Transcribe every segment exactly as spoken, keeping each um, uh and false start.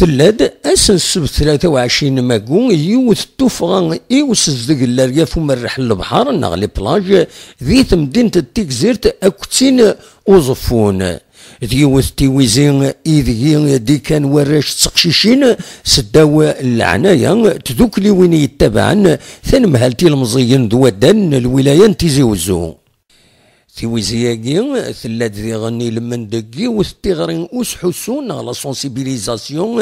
Tella-d ass n ssebt tlata u ɛecrin mayu yiwet n tuffɣa i usezdeg n leryaf umerreḥ n lebḥer neɣ les plages di temdint n Tigzirt akked tin Uẓeffun. D yiwet n tiwizi ideg i d-kkan warrac d teqcicin seddaw leɛnaya n tdukliwin yettabaɛen tanemhalt ilemẓiyen d waddal n lwilaya n Tizi Uzzu. Tiwizi-agi tella-d diɣen ilmend deg yiwet n tiɣri usḥussu neɣ la sensibilisation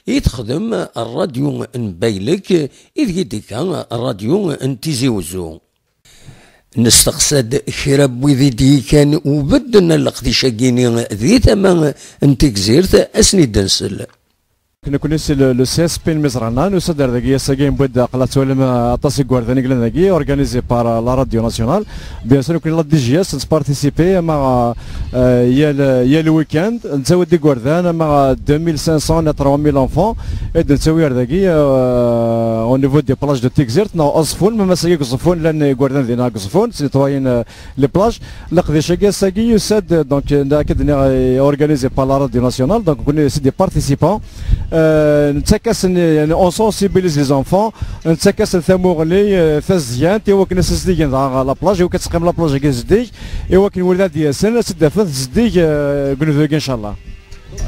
i texdem rradyu n Baylek, ideg i d-ikka rradyu n Tizi Uzzu. Nesteqsa-d kra n wid i d-yekkan ubedden n leqdic-agi-ni di tama n Tigzirt, ad sen-id-nsel. Nekkni si le, le C S P n Mizrana, nusa-d ar dagi ass-agi, newwi-d aql-aɣ ttwalim, eh, aṭas n yigerdan i yellan dagi, organisé par, eh, la Radio Nationale. Bien sûr, nekkni la D G S, nettparticiper, ama, eh, yal, yal week-end, nettawi-d igerdan, ama, eh, deux mille cinq cents à trois mille enfants, et d-nettawi ar dagi, eh, au niveau des plages de Tigzirt, neɣ Uẓeffun, même ass-agi deg Uẓeffun, llan igerdan dinna deg Uẓeffun, ttnitwayen, eh, les plages. Leqdic-agi ass-agi yusa-d, donc, euh, akka d-nniɣ, euh, organisé par la Radio Nationale, donc, nekkni c'est des participants. Euh, nettak-asen, yani, on sensibilise les enfants, nettak-asen tamuɣli, euh, tazedyant, i wakken ad s-zdigen dɣa la plage, i wakken ad teqqim la plage-agi zeddig, i wakken wid ad d-yasen, ad tt-id-afen zeddig, euh, deg unebdu-agi, inchallah.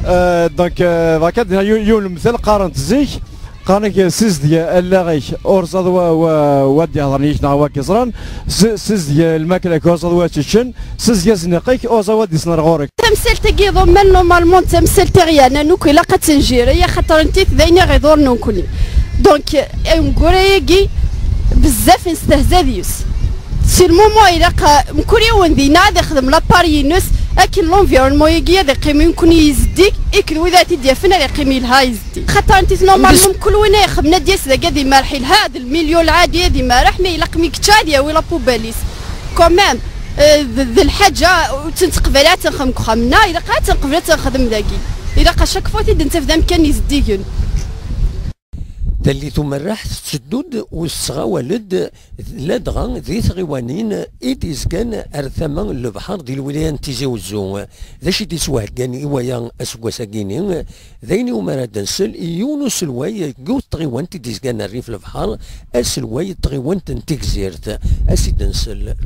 Euh, donc, euh, bɣiɣ ad d-iniɣ yiw-, yiwen n lemtel, qqaren-t zik, qqaren-ak, sizdeg allaɣ-ik, ur ẓad wa, wa, wa d-ihḍren yik neɣ wa k-iẓran, si-, sizdeg lmakla-k, ur ẓad wa tt-iččen, sizdeg azniq-ik, ur ẓad wa d-isner ɣur-k. Tamsalt-agi iḍumman, normalement, d tamsalt iɣyanen akk, ilaq ad tt-njiri, axaṭer n tit d ayen i ɣ-iḍuren nekkni. Donc, amgura-agi, bezzaf nestehza deg-s. Si le moment ilaq, eh, mkul yiwen dinna ad ixdem la part-ines, akken l'environnement-agi ad iqqim nekkni yezdig, i ked wid ara t-id-yafen ad iqqim yelha yezdig. Xaṭer n tit normalement mkul win ay ixemmen ad d-yas dagi ad imerreḥ yelha, d lmilyu lɛadi ad imerreḥ, mais ilaq mi yečča ad yawi la poubelle-is. Quand même, eh, d, d lḥaǧa, ur tt-nettqbal ad tt-nexdem deg uxxam-nneɣ, ilaq ad tt-nqbel ad tt-nexdem dagi. Ilaq à chaque fois ad t-id-nettaf d amkan yezdigen. Tallit umerreḥ tetteddu-d u tettɣawal-d ladɣa di tɣiwanin i d-yezgan ar tama n lebḥer di lwilaya n Tizi Uzzu. D acu i d-isweheggan i waya aseggas-agi-ni? D ayen iwumi ara d-nsel i yiwen uselway n yiwet n tɣiwant i d-yezgan rrif lebḥer, aselway n tɣiwant n Tigzirt. Ad s-id-nsel.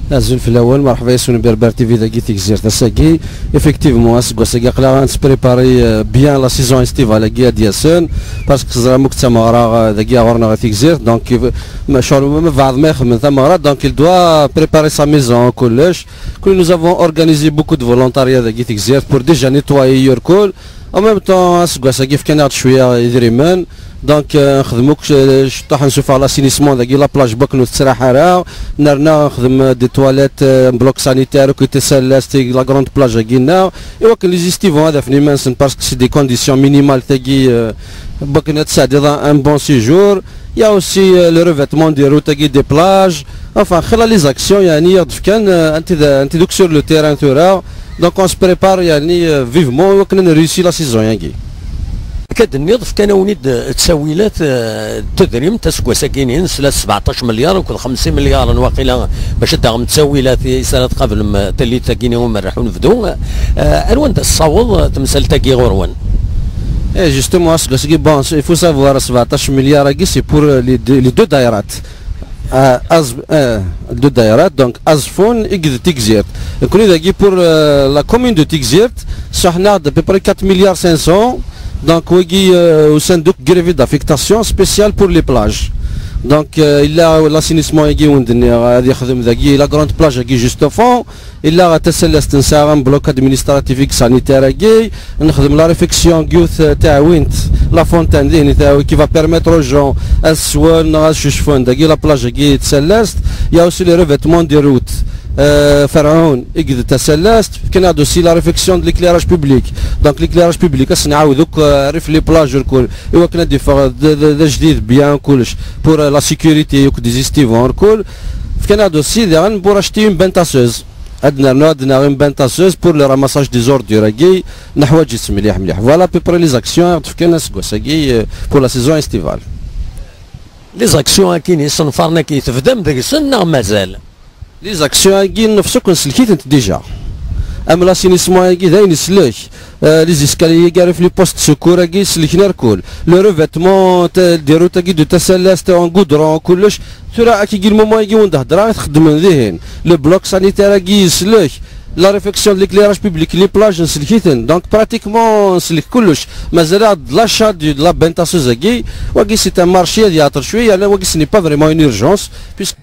Azul fell-awen, merḥba yes-wen Berber T V dagi Tigzirt ass-agi. Effectivement, aseggas-agi aql-aɣ ad nettprépari, euh, bien la saison estivale-agi ad d-yasen, parce que teẓram akk d tameɣra, euh, dagi ɣur-neɣ i Tigzirt, donc, euh, ma, ccɣel ma, mbeɛd ma ixemmem tameɣra, donc il doit préparer sa maison, kullec. Kul, nous avons organisé beaucoup de volontariat dagi Tigzirt pour déjà nettoyer irkul. En même temps, aseggas-agi fkan-aɣ-d cwiya idrimen. Donc, euh, nxedm akk, euh, cṭuḥ, nsuffeɣ l'assainissement dagi la plage bakken ur tettraḥ ara. Nerna nxedm, euh, des toilettes, euh, bloc sanitaire, akk tasallast, la grande plage-agi-nneɣ. I wakken les estivants ad afen iman-nsen, parce que c'est des conditions minimales tagi, euh, bakken ad tesɛeddiḍ un, un bon séjour. Il y a aussi, euh, le revêtement des routes et des plages. Enfin, xilla les actions, yani, i ɣ-d-fkan, euh, anti d, anti d akk sur le terrain tura. Donc, on se prépare, yani, euh, vivement, i wakken ad nréussi la saison-agi. Akka d-tenniḍ, fkan-awen-id, euh, ttawilat, euh, n tedrimt aseggas-agi-ni, nesla sebɛṭac milyar akked xemsa milyar n waqila, bac ad d-taɣem ttawilat i s ara tqablem, euh, tallit-agi-ni umerreḥ unebdu. Euh, ar wanda tessaweḍ, euh, temsalt-agi ɣur-wen? Eh, justement, aseggas-agi, bon, il faut savoir, sebɛṭac milyar-agi, c'est pour, euh, les deux, les deux daïrat. Euh, Azb-, euh, deux daïrat, donc Azfun, akked Tigzirt. Nekkni dagi pour, euh, la commune de Tigzirt, ssuḥnaɣ-d à peu près quatre milliards cinq cents, donc wagi, euh, usan-d akk grévé d'affectation spéciale pour les plages. Donc, euh, yella l'assainissement-agi i wen-d-nniɣ, ad ixdem dagi la grande plage-agi juste au fond, Illa tasallast nesɛa un bloc administratif i sanitaire-agi, nexdem la réfection n yiwet, euh, taɛwint, la fontaine dihin i taɛwint, qui va permettre aux gens ad swen neɣ ad cucfen dagi la plage-agi n tsallast. Il y a aussi le revêtement des routes. Euh, Ferɛun i d tasallast, fkan-aɣ-d aussi la réfection de l'éclairage public. Donc l'éclairage public, ad s-nɛawed akk, euh, rrif les plages irkul, i wakken ad d-iffeɣ d, d, d ajdid bien kullec, pour, euh, la sécurité akk des estivants irkul. Fkan-aɣ-d aussi daɣen pour acheter une benne tasseuse. Ad nernu ad naɣ une benne tasseuse pour le ramassage des ordures-agi, neḥwaǧ-itt mliḥ mliḥ. Voilà à peu près les actions i ɣ-d-fkan aseggas-agi, euh, pour la saison estivale. Les actions-agi n yisenfaren-agi, tebdam deg-sen neɣ mazal? Les actions-agi n nnefs akk nselk-itent déjà. Am l'assainissement-agi d ayen islek, euh, les escaliers-agi ara f les postes de secours-agi selken irkul, le revêtement, euh, des routes-agi de Tasalast en goudron, kullec. Tura akka, deg le moment-agi wanda hedreɣ, i txeddmen dihin, le bloc sanitaire-agi yeslek, la réfection de l'éclairage public, les plages nselk-iten, donc pratiquement nselk kullec. Mazal-aɣ de l'achat de la benne tasseuse-agi. Wagi c'est un marché ad yeɛṭel cwiya, yerna wagi ce n'est pas vraiment une urgence, puisque...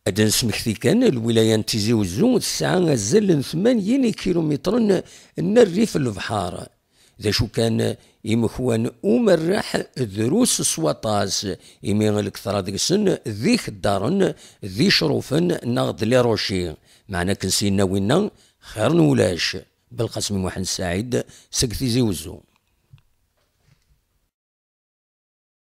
Ad d-nesmekti kan, lwilaya n Tizi Uzzu tesɛa azal n tmanyin ikilumitren n rrif n lebḥer. D acu kan, imekwan umerreḥ drus s waṭas, imi lketṛa deg-sen d ikeddaren, d icrufen neɣ d les rochers, meɛna akken s-yenna winna, xir n ulac. Belqasem Muḥend Saɛid seg Tizi Uzzu.